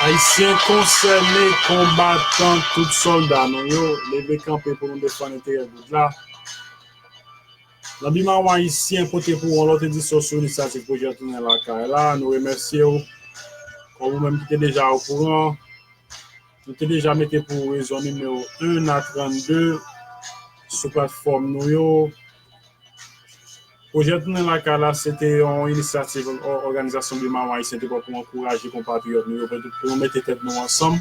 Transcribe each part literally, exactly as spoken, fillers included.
Ayisyen konsène, konbatan, tout sòlda nou yo, leve kanpe pou nou defann enterè goud la. Nan Bi Mawon Ayisyen pote pou ou yon lòt edisyon sou inisyativ pwojè Tounen Lakay la. Nou remèsye w. Kòm ou menm ki te deja okouran, nou te deja mete pou ou rezon nimewo en a trannde sou platfòm nou yo. Pwojè Tounen Lakay la, se te yon inisyativ òganizasyon Bi Mawon Ayisyen te pran pou ankouraje konpatriyòt nou yo, pou nou mete tèt nou ansanm,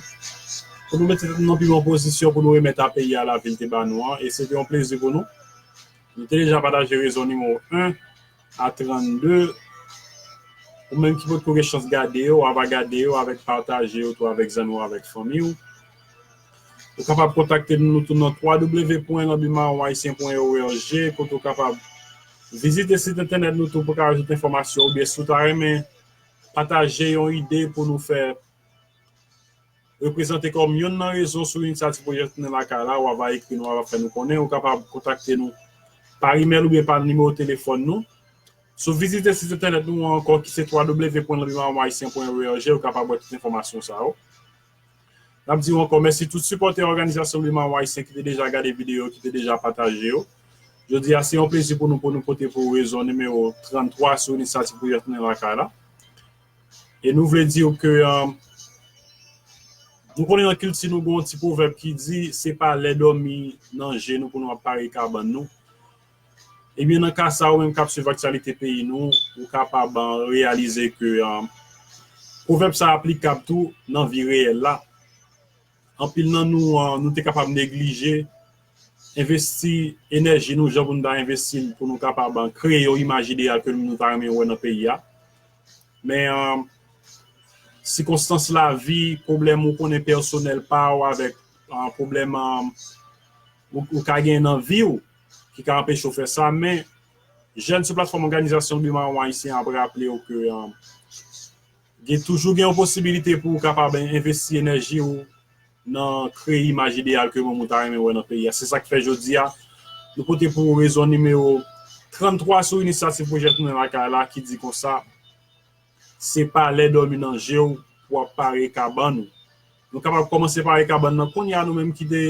pou nou mete tèt nou nan pi bon pozisyon, pou nou remèt a peyi a lavi l te ba nou an. E se te yon plezi pou nou. Nou te deja pataje rezon nimewo en a trannde. Ou menm ki potko gen chans gade yo, w ava gade yo avèk pataje yo tou avèk zanmi w, avèk fanmi w. Ou kapab kontakte nou tou nan w w w pwen lanbi mawon ayisyen pwen o r g, kote ou kapab vizite sit entènèt nou tou pou ka jwenn tout enfòmasyon, oubyen si w ta renmen pataje yon ide pou nou fè reprezante kòm youn nan rezon sou inisyativ pwojè Tounen Lakay la, w ava ekri nou, w ava fè nou konnen. Ou kapab kontakte nou pa imèl oubyen pa nimewo telefòn nou. Si w vizite sit entènèt nou an ankò, ki se w w w pwen lanbi mawon ayisyen pwen o r g, ou kapab wè tout enfòmasyon sa yo. N ap di w ankò mèsi tout sipòtè òganizasyon Bi Mawon Ayisyen ki te deja gade videyo, ki te deja pataje yo. Jodi a, se yon plezi pou nou, pou nou pote pou ou rezon nimewo tranntwa sou inisyativ pwojè Tounen Lakay la. E nou vle di w ke, um, nou konnen nan kilti nou, gen yon ti pwovèb ki di, se pa lè dòmi nan je nou pou nou ap pare kabann nou. Ebyen, nan ka sa, ou menm k ap swiv aktyalite peyi nou, ou kapab, uh, reyalize ke, um, pwovèb sa aplikab tou nan vi reyèl la. Anpil nan nou, uh, nou te kapab neglije envesti enèji nou jan pou nou ta envesti l pou nou kapab, uh, kreye yon imaj ideyal ke nou ta renmen wè nan peyi a. Men, uh, sikonstans lavi, pwoblèm ou konnen pèsonèl pa w avèk, uh, pwoblèm, uh, ou, ou ka gen nan vi w ki ka anpeche w fè sa. Men, jèn sou platfòm òganizasyon Bi Mawon Ayisyen ap raple w ke, uh, gen toujou gen yon posibilite pou w kapab envesti enèji w nan kreye imaj ideyal ke ou menm ou ta renmen wè nan peyi a. Se sa k fè jodi a, nou pote pou ou rezon nimewo tranntwa sou inisyativ pwojè Tounen Lakay la ki di konsa, se pa lè dòmi nan je w pou w ap pare kabann ou. Nou kapab kòmanse pare kabann nan kounye a, nou menm ki te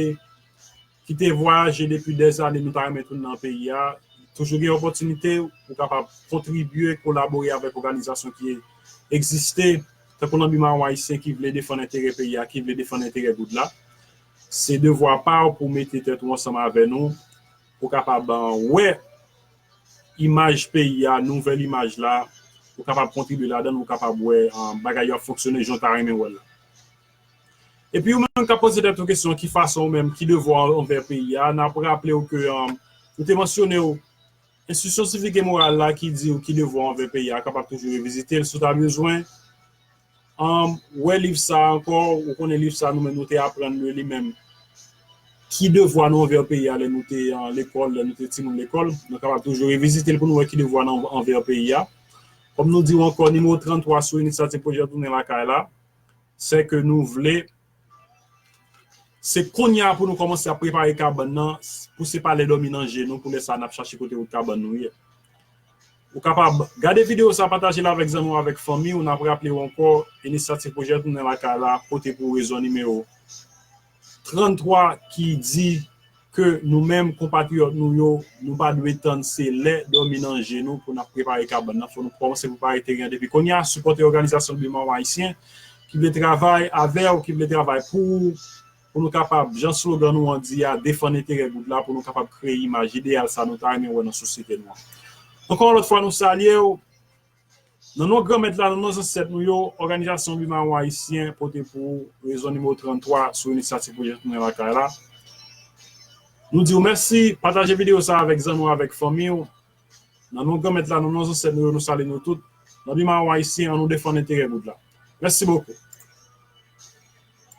ki te vwayaje depi dèzane, nou ta renmen tounen nan peyi a, toujou gen opòtinite, ou kapab kontribye, kolabore avèk òganizasyon ki egziste, tankou lanbi mawon ayisyen ki vle defann enterè peyi a, ki vle defann enterè goud la. Se devwa pa w pou w mete tèt ou ansanm avè nou, pou w kapab, uh, wè imaj peyi a, nouvèl imaj la, ou kapab kontribye ladan l, ou kapab wè, uh, bagay yo ap fonksyone jan w ta renmen wè l la. Epi ou menm k ap poze tèt ou kesyon, ki fason ou menm, ki devwa w anvè peyi a, n ap raple w ke, um, nou te mansyone w, enstitisyon sivik e moral la ki di w ki devwa w anvè peyi a, kapab toujou revizite l si w ta bezwen. Um, wè liv sa a ankò, ou konnen liv sa a nou menm nou te aprann li menm. Ki devwa nou anvè peyi a lè nou te, uh, lekòl, lè nou te timoun lekòl, nou kapab toujou revizite l pou nou wè ki devwa nou anvè peyi a. Kòm nou di w ankò, nimewo tranntwa sou inisyativ pwojè Tounen Lakay la, se ke nou vle, se kounye a pou nou kòmanse ap prepare kabann nan, pou se pa lè dòmi nan je nou, pou lè sa a n ap chache kote wout kabann nou ye. Ou kapab gade videyo sa, pataje l avèk zanmi w, avèk fanmi w. N ap raple w ankò, inisyativ pwojè Tounen Lakay la pote pou ou rezon nimewo tranntwa ki di ke nou menm, konpatriyòt nou yo, nou pa dwe tann se lè dòmi nan je nou pou n ap prepare kabann nan. Fò nou kòmanse prepare teren an depi kounye a. Sipòte òganizasyon Bi Mawon Ayisyen ki vle travay avè w, ki vle travay pou ou, pou nou kapab, jan slogan nou an di a, defann enterè goud la, pou nou kapab kreye imaj ideyal sa nou ta renmen wè nan sosyete nou an. Ankò yon lòt fwa, nou salye w. Nan non Granmèt la, nan non zansèt nou yo, òganizasyon Bi Mawon Ayisyen pote pou ou rezon nimewo tranntwa sou inisyativ pwojè Tounen Lakay la. Nou di w mèsi, pataje videyo sa avèk zanmi w, avèk fanmi w. Nan non Granmèt la, nan non zansèt nou yo, nou salye nou tout. Nan Bi Mawon Ayisyen, an nou defann enterè goud la. Mèsi bokou.